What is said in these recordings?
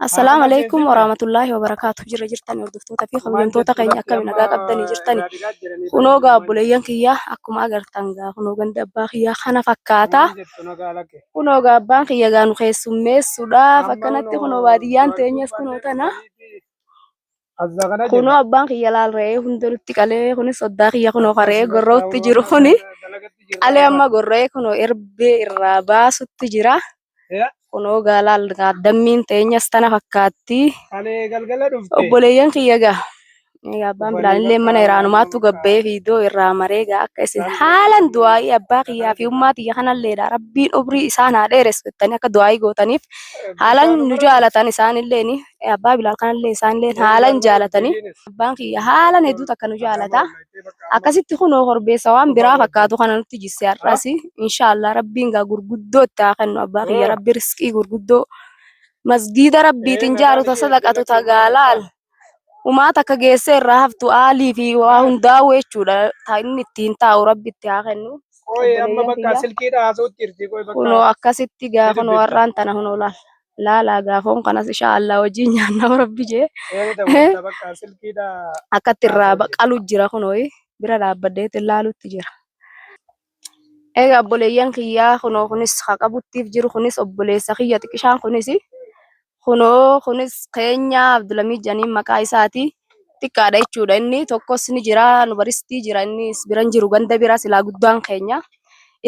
Assalaamu alaikum warahmatullaahi wabarakaatu. Jirra jirtani hordoftoota fi kabajamtoota keenya akkami nagaa qabdanii jirtani. Kunoo gaa obboleeyyan kiyyaa akkuma agartan gaa kunoo ganda abbaa kiyyaa kana fakkaata. Kunoo gaa abbaan kiyya gaa nu keessummeessuudhaaf akkanatti kunoo baadiyyaan teenyas kunoo tana. Kunoo abbaan kiyya laal re'ee hunda nutti qalee kunis soddaa kiyya kunoo ka re'ee gorra'utti jiru kuni qalee amma gorra'ee kunoo erbee irraa baasutti jira. Kunoo gaa laal gaa dammiin teenyas tana fakkaatti. Kalee galgala dhufte. Obboleeyyan kiyya gaa. Egaa abbaan bilaalillee mana iraanumaattu gabba'ee fiidoo irraa maree gaa akka isin haalan du'aa'ii abbaa kiyyaa fi ummaa tiyya kanalleedha rabbiin umrii isaan haa dheeressu jettanii akka du'aa'ii gootaniif haalan nu jaalatan isaanilleen abbaa bilaal kanallee isaanilleen haalan jaalatanii abbaan kiyya haalan hedduu takka nu jaalata. Akkasitti kunoo korbeessa waan biraa fakkaatu kana nutti jisse har'as inshaallah rabbiin gaa gurguddoo itti haa kennu abbaa kiyya rabbi riskii gurguddoo masgiida rabbiitiin jaaru ta sadaqatu ta gaalaal umaa takka geessee irraa haftu aalii fi waa hundaa'u jechuudha ta inni ittiin taa'u rabbi itti haa kennu. Qoy amma Obboleeyyan bakka kiyya silkiidha haasa'utti jirti. Qoy bakka kunoo akkasitti gaa ni kunoo dubbifta. har'aan tana kunoo laal laalaa gaafoon kanas inshaa Allah wajjin nyaanna rabbi jee Eeni dabalta bakka silkiidha akkatti irraa haasa'u jirti. qalu jira kunoo bira dhaabbadheetti laalutti jira. Egaa obboleeyyan kiyyaa kunoo kunis haa qabuttiif jiru kunis obboleessa kiyya xiqishaan kunis kunoo kunis keenya Abdulhamid jedhaniin maqaa isaati xiqqaadha jechuudha inni tokkos ni jira yuunivarsiitii jira innis biran jiru ganda bira silaa guddaan keenya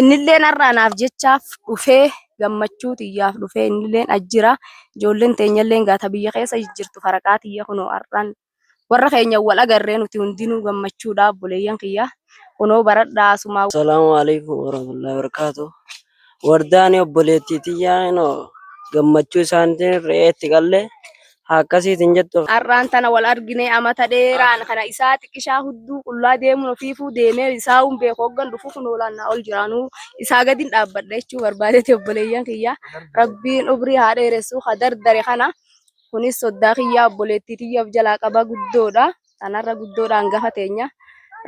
innilleen har'a anaaf jechaaf dhufee gammachuu tiyyaaf dhufee innilleen as jira ijoolleen teenyalleen gaata biyya keessa jirtu faraqaa tiyya kunoo har'aan warra keenya wal agarree nuti hundinuu gammachuudha obboleeyyan kiyya kunoo baradhaa asumaa Assalaamu alaikum warahmatullahi wabarakatuh. Wardaan obboleettii tiyyaa inoo gammachuu isaaniitiin re'ee itti qalle haa akkasiitiin jettu. Har'aan tana wal argine amata dheeraan kana isaa xiqqishaa hudduu qullaa deemuun ofiifuu deemee isaa hun beeku hoggan dhufu kun hoolaan naa ol jiraanuu isaa gadin dhaabbadha jechuu barbaadeeti obboleeyyan kiyya rabbiin umrii haa dheeressu ha dardare kana kunis soddaa kiyyaa obboleettii tiyya of jalaa qaba guddoodha tanarra guddoodha hangafa teenya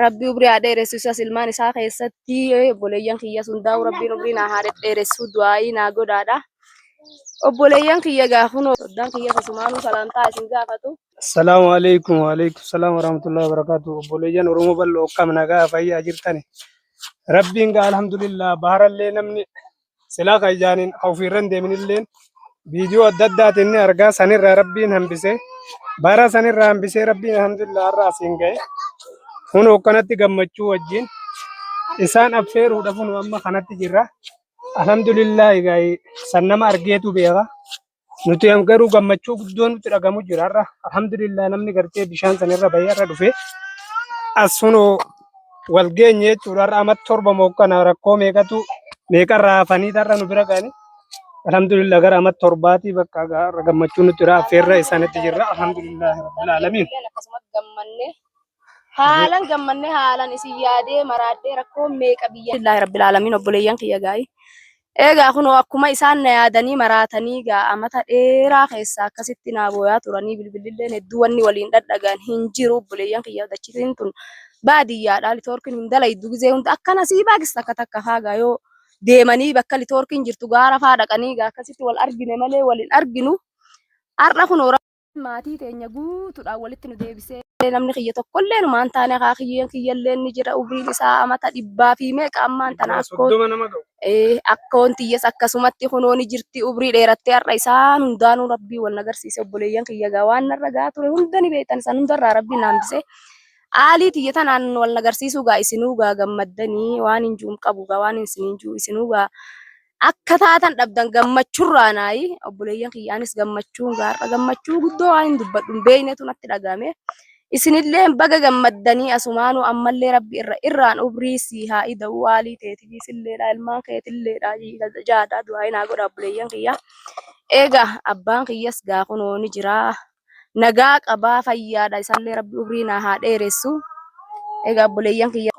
rabbi umrii haa dheeressu isas ilmaan isaa keessatti obboleeyyan kiyyas hundaa'u rabbiin umrii naa haa dheeressu du'aayii naa godhaadha obboleeyyan kiyya gaa kunoo soddaan kiyya asumaanuu salaamtaa isin gaafatu. Assalaamu alaikum wa alaikum salaam wa rahmatullahi wa barakatuh. Obboleeyyan Oromoo bal'oo akkam nagaa fayyaa jirtani. Rabbiin gaa alhamdulillah baharallee namni silaa kan ijaanin ka ofiirra hin deeminilleen viidiyoo adda addaatiin ni argaa sanirraa rabbiin hambisee bara sanirraa hambisee rabbiin alhamdulillah har'a asiin ga'e kunoo akkanatti gammachuu wajjin isaan affeeruudhaaf nu amma kanatti jirra alhamdulillah egaa san nama argeetu beeka Nuti garuu gammachuu guddoo nutti dhagamu jira har'a. Alhamdulillah namni gartee bishaan sana irra bahee har'a dhufe as hunoo wal geenye jechuudha. Har'a amma 7 mookkana rakkoo meeqatu meeqarraa hafanii har'a nu bira ga'anii. Alhamdulillah gara amma 7tii bakka har'a gammachuu nutti jira affeerra isaanitti jirra. Alhamdulillah rabbil aalamiin. Akkasumas gammannee haalan gammannee haalan isin yaadee maraadhee rakkoo meeqa biyya. Alhamdulillah rabbil aalamiin obboleeyyan kiyya gaa'ii. Egaa kunoo akkuma isaan na yaadanii maraatanii gaa amata dheeraa keessa akkasitti naa booyaa turanii bilbililleen hedduu wanni waliin dhadhagaan hin jiru obboleeyyan kiyya dachitiin tun baadiyyaadha litoorkiin hin dalaydu gizee hunda akkana sii baagis takka takka faa gaa yoo deemanii bakka litoorkiin jirtu gaara faa dhaqanii gaa akkasitti wal argine malee wal hin arginu har'a kunoo maatii teenya guutuudhaan walitti nu deebisee namni kiyya tokkollee numaan taane akaakiyyeen kiyyallee ni jira umriin isaa amata dhibbaa fi meeqa ammaan tana akkoo 30 nama ga'u. Akkoon tiyyas akkasumatti kunoo ni jirti umrii dheerattee har'a isaan hundaanuu rabbii wal nagarsiise obboleeyyan kiyya gaa waan narra gaa ture hunda ni beektan isaan hundarraa rabbiin na hambise aalii tiyya tanaan wal nagarsiisuu gaa isinuu gaa gammaddanii waan hin juun qabu gaa waan isin hin juu isinuu gaa akka taatan dhabdan gammachurraa naayi obboleeyyan kiyyaanis gammachuun gaarra gammachuu guddoo waan hin dubbadhu hin beeknetu natti dhagahame. Isinillee baga gammaddanii asumaanuu ammallee rabbi irra irraan umrii sii haa ida'u aalii teetiifis illeedha ilmaan keetilleedha jaadha du'aa naa godha obboleeyyan kiyya. Egaa abbaan kiyyas gaa kunoo ni jira nagaa qabaa fayyaadha isallee rabbi umrii naa haa dheeressu. Egaa obboleeyyan kiyya.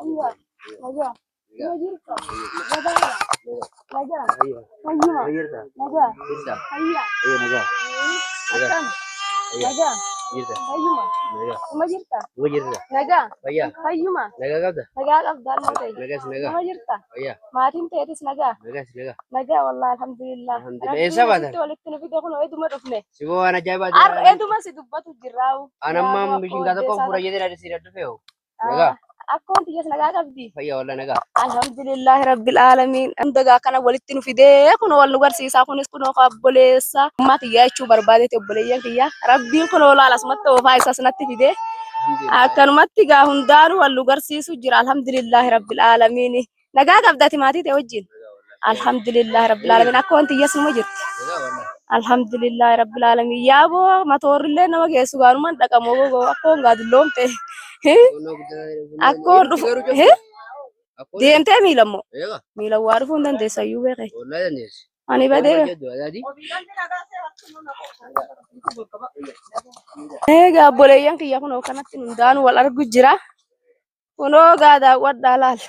Jirta. Fayyuma. Nagaa. Uma jirta? Uma jirta. Nagaa. Fayyaa. Fayyuma. Nagaa qabda. Nagaa qabda almoo ta'e. Nagaas nagaa. Uma jirta? Fayyaa. Maatiin teetis nagaa? Nagaas nagaa. Nagaa wallahi alhamdulillah. Alhamdulillah. Rabbiin Eessa baatan? asitti walitti nu fide kunoo eduma dhufne. Siboo waan ajaa'ibaa Ar eduma si dubbatu jirraawu. An amma mishingaa tokko fuula jedhee na si dhufe hoo. Nagaa. Akkoon tiyyas nagaa qabdi. Fayyaa wallah nagaa. Alhamdulillahi rabbil aalamiin. Hunda kana walitti nu fidee kunoo wal nu garsiisaa kunis kunoo obboleessa. Ummaa tiyyaa jechuu barbaadeeti obboleeyyan kiyya. Rabbiin kunoo laala asumatti oofaa isaas natti fidee. Akkanumatti gaa hundaanuu wal nu garsiisu jira. Alhamdulillahi rabbil aalamiin. Nagaa qabdati maatii ta'e wajjin. Alhamdulillahi rabbil aalamiin. Akka wanti iyyas numa jirti. Alhamdulillahi rabbil aalamiin. Yaaboo matoorillee nama geessu gaanumaan dhaqamoo gogoo akkoon gaa dulloomte. Akkoon dhufu. Deemtee miilammoo. Miilan waa dhufuu hin dandeessa iyyuu beekee. Ani badee. Egaa obboleeyyan kiyya kunoo kanatti hundaanuu wal argu jira. Kunoo gaa daawwadhaa laal.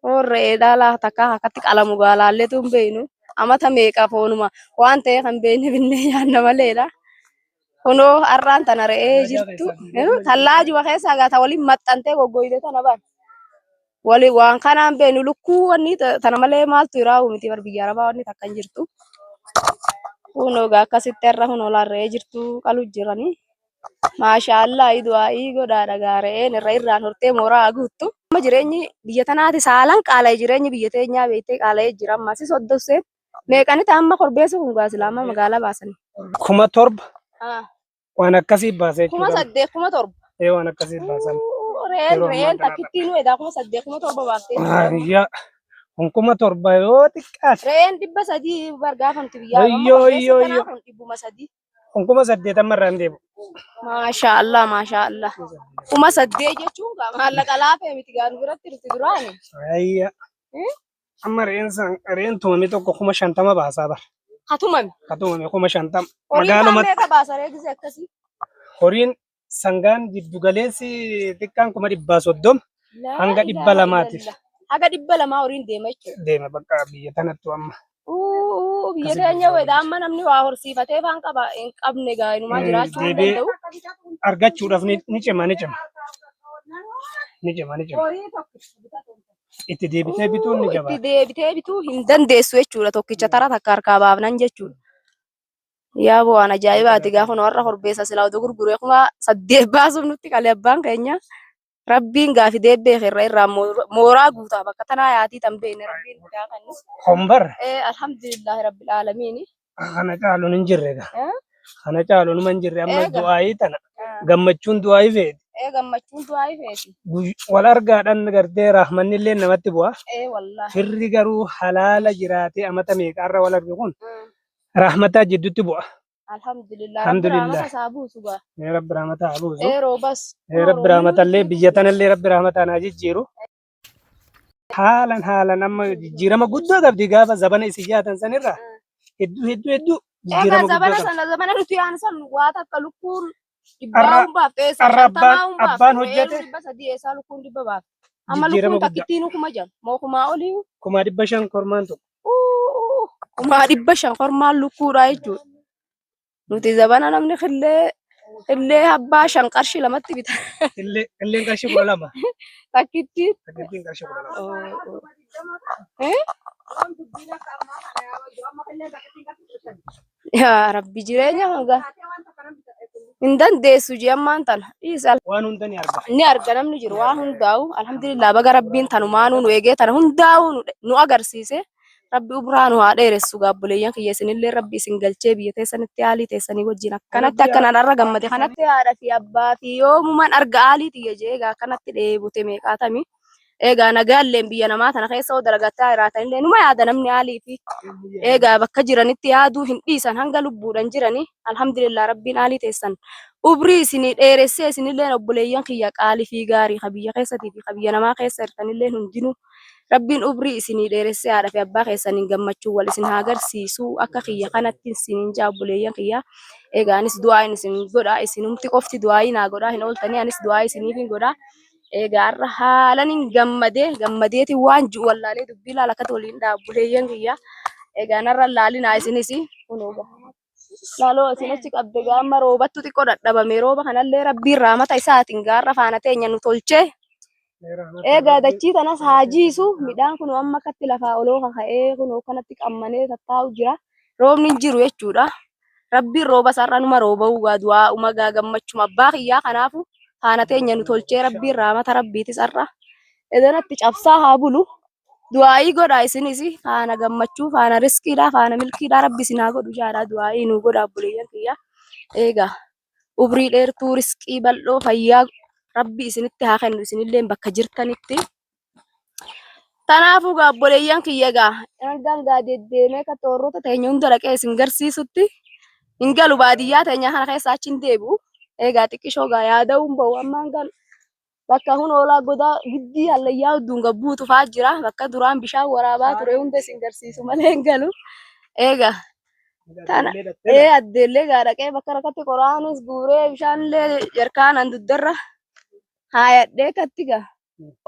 Foon re'eedhaa laa takka akkatti qalamu gaa laalleetu hin beeknu. Amata meeqa foonuma waan ta'e kan beekne binnee nyaanna maleedha. Kunoo har'aan tana re'ee jirtu. Tallaajuma keessaa gaa ta waliin maxxantee goggoyte tana bar. Wali waan kanaan beeknu lukkuu wanni tana malee maaltu jira miti bar biyya arabaa wanni takka hin jirtu. Kunoo gaa akkasitti har'a kunoo laal re'ee jirtu qalu jiranii. Maashaallah du'aa'ii godhaadha gaa re'een irra irraan hortee mooraa haa guuttu. Amma jireenyi biyya tanaati saalan qaala'e jireenyi biyya teenyaa beektee qaala'ee jira amma si soddosseen meeqani ta'a amma korbeessi kun gaa silaa amma magaalaa baasanii. 7,000 waan akkasii baasee Kuma jechuudha. saddeet 7,000. Ee waan akkasii baasan. Re'een Yeroo ammaa re'een kana takkittiin edaa 8,000 7,000 baaftee. Ayyaa kun 7,000 yoo xiqqaate. Re'een 300 bar gaafamti biyyaa amma Ayyoo korbeessi ayyoo kanaa ayyoo. kun 300. Kun 8,000 amma irraa hin deebi'u. Maashaa Allah maashaa Allah. 8,000 jechuun gaa maallaqa laafee miti gaa nu biratti nuti duraani. Ayyaa. Amma re'een san re'een tumame tokko 50,000 baasaa bara. Ka tumame. Ka tumame 50,000. Horiin kaan Magaalumatti meeqa baasa ree gisee akkasii? horiin sangaan jiddu galeessi xiqqaan 130,000 Laa hanga ilaaha 200tiif illallah. Haga 200 horiin deema jechuudha. deema bakka biyya tanattu amma. Uu biyya Akkasi teenya bulchaa weeda jirti. amma namni waa horsiifatee faan qaba hin qabne gaa inumaa jiraachuu hin Deebi'ee danda'u. argachuudhaaf ni ni cima ni cima ni cima ni cima. Itti deebitee bituun ni Itti jabaata. deebitee bituu hin dandeessu jechuudha tokkicha tara takka harkaa baafnan jechuudha. Yaa boo waan ajaa'ibaati gaafa nu har'a korbeessa silaa oduu gurguree 8,000 baasuuf nutti qale abbaan keenya. Rabbiin gaafi deebbee irra irraa mooraa guutaa bakka tanaa yaatii tan beekne rabbiin nu gaafannu. Hombar Ee alhamdulillahi rabbil aalamiin. kana caaluun hin jirre egaa. Eh? Kana caaluun numa hin jirre amma Eega. du'aayii tana gammachuun du'aayii feeti. Ee gammachuun du'aayii feeti. Wal argaadhaan gartee rahmanni illee namatti bu'a. Ee wallaahi. Firri garuu halaala jiraatee amata meeqaarra wal arge kun rahmataa jidduutti bu'a. Alhamdulillah. Rabbi Alhamdulillah. rahmata isaa buusu gaa. Ee Rabbi rahmata haa buusu. Ee roobas. Ee Rabbi rahmatallee biyya tanallee Rabbi rahmataan haa jijjiiru. Haalan haalan amma jijjiirama guddaa qabdi gaafa zabana isin yaatan sanirraa hedduu hedduu hedduu Egaa jijjiirama guddaa zabana qabdi. sana zabana nuti yaan san waa takka lukkuun dhibbaa Har'a hun baafte eessa har'a shantamaa abbaan hun baafte abbaan re'een hojjete 300 eessaa lukkuun dhibba baafte. Amma jijjiirama lukkuun guddaa takkittiin 6,000 moo kumaa olii 500,000 kormaan tokko. 500,000 kormaan lukkuudha jechuudha. Nuti zabana namni killee killee abbaa shan qarshii lamatti bita. Killee killeen qarshii 12. Takkittiin. Takkittiin qarshii 12. Eh? Yaa Rabbi jireenya hanga hin dandeessu jee ammaan tana. Dhiisa Waan hunda ni arga. ni arga namni jiru waan hundaa'u alhamdulillah baga rabbiin tanumaanuu nu eegee tana hundaa'u nu agarsiise rabbi umraa nu haa dheeressu gaabboleeyyan kiyya isinillee rabbi isin galchee biyya teessanitti haalii teessanii wajjin akkanatti Rabbi akkanaan har'a gammade kanatti haadha fi abbaa fi yoomuman arga haalii tiyya jee egaa akkanatti dheebote meeqaatami egaa nagaalleen biyya namaa tana keessa yoo dalagataa jiraatanillee numa yaada namni haalii fi egaa bakka jiranitti yaaduu hin dhiisan hanga lubbuudhan jiranii alhamdulillah rabbiin haalii teessan ubrii isinii dheeressee isinilleen obboleeyyan kiyya qaalii fi gaarii ka biyya keessatii fi ka biyya namaa keessa jirtanilleen hundinuu Rabbiin ubrii isinii dheeressee haadha fi abbaa keessaniin gammachuu wal isin haa garsiisu akka kiyya kanatti isiniin jaa obboleeyyan kiyya egaa anis du'aayin isin godha isinumti qofti du'aayii naa godhaa hin ooltanii anis du'aayii isiniif hin godha egaa har'a haalan gammadee gammadeetiin waan ji'u wallaalee dubbii laala akkatti waliin dhaa obboleeyyan kiyya egaa narra laalinaa isinis kunoo Laaloo isin achi qabde gaa amma roobattu xiqqoo dadhabame rooba kanallee rabbiin raamata isaatiin gaarra faana teenya nu tolchee. Eegaa dachii tanas haa jiisu midhaan kun amma akkatti lafaa oloo kaka'ee kun akkanatti qammanee tattaa'u jira. Roobni hin jiru jechuudha. Rabbiin rooba isaarra numa rooba'uu gaa du'aa uma gaa gammachuma abbaa kiyyaa kanaafu faana teenya nu tolchee rabbiin raamata rabbiitis har'a edanatti cabsaa haa bulu. Du'aa'ii godhaa isinis faana gammachuu faana riskiidhaa faana milkiidhaa rabbi isin haa godhu jaadhaa du'aa'ii nuu godhaa obboleeyyan kiyya. Eegaa umrii dheertuu riskii bal'oo fayyaa rabbi isinitti haa kennu isinilleen bakka jirtanitti. Tanaafuu gaa obboleeyyan kiyya gaa hangaan gaa deddeemee akka toorrota teenya hunda dhaqee isin garsiisutti hin galu baadiyyaa teenya kana keessa achi hin deebi'u. Eegaa xiqqishoo gaa yaada'uun bahu amma hangaan Bakka kun hoolaa godaa giddii hallayyaa hudduun gabbuutu fa'aa jira. Bakka duraan bishaan waraabaa ture hunda isin garsiisu malee hin galu. Eega tana ee addeellee gaa dhaqee bakka rakkatti qoraanis guuree bishaanillee jarkaanaan dugdarra haayadhee katti gaa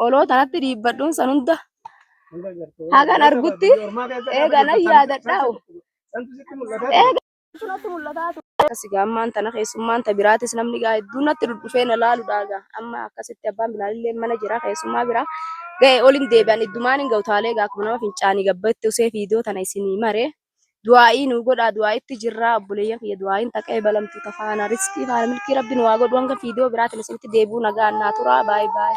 oloo tanatti dhiibbadhuun san hunda hagan argutti eega nan yaadadhaa. Eega natti mul'ataa ture. Akkasi gaa ammaan tana keessummaan ta biraatis namni gaa hedduun natti dhudhufee na laaludha gaa amma akkasitti abbaan bilaalillee mana jira keessummaa biraa ga'e ol hin deebi'an iddumaan hin ga'u taalee gaa akkuma nama fincaanii gabbatte usee fiidoo tana isinii mare du'aa'ii nu godhaa du'aa'itti jirraa obboleeyyan kiyya du'aa'iin taqee balamtu ta faana riskii faana milkii rabbi nu haa godhu hanga fiidoo biraatiin isinitti deebi'u nagaan naa turaa baay baay.